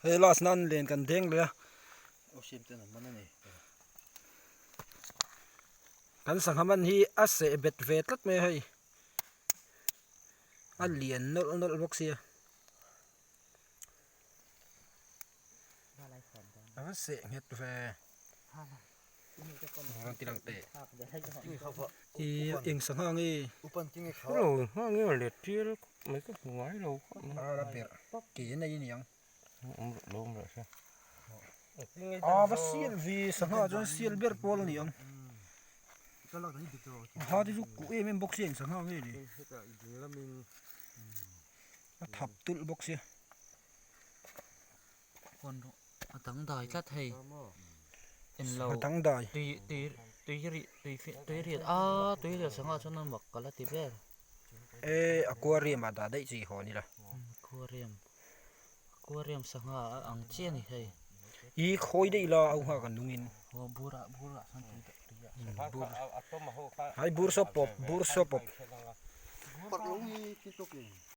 Hei last nan len kan deng leh a. Kan sangha man hi a seh bet ve tlat mai a hei. A lian nawlh nawlh bawk sia. A va seh nghet ve. Rawn ti lang teh. I eng sangha nge? Lo hma nge let tial mai ka hmu ngai lo a la ber ke nei a niang lo awm rawh se a va sial ve sangha chuan sial ber pawl a ni ang ha te chu kuh em em bawk sia eng sangha nge ni a thap tulh bawk sia. A dangdai tlat hei englo A dangdai tui tui tui rih tui tui riat a tui riat sangha chuan a mak ka la ti ber e aquarium ah dah daih chi haw ni la aquarium aquarium sangha a ang chiah a ni hei i khawi daih la au nghak an nung in aw bur ah bur ah sawn tui dah tui ah hai bur saw pawp bur saw pawp.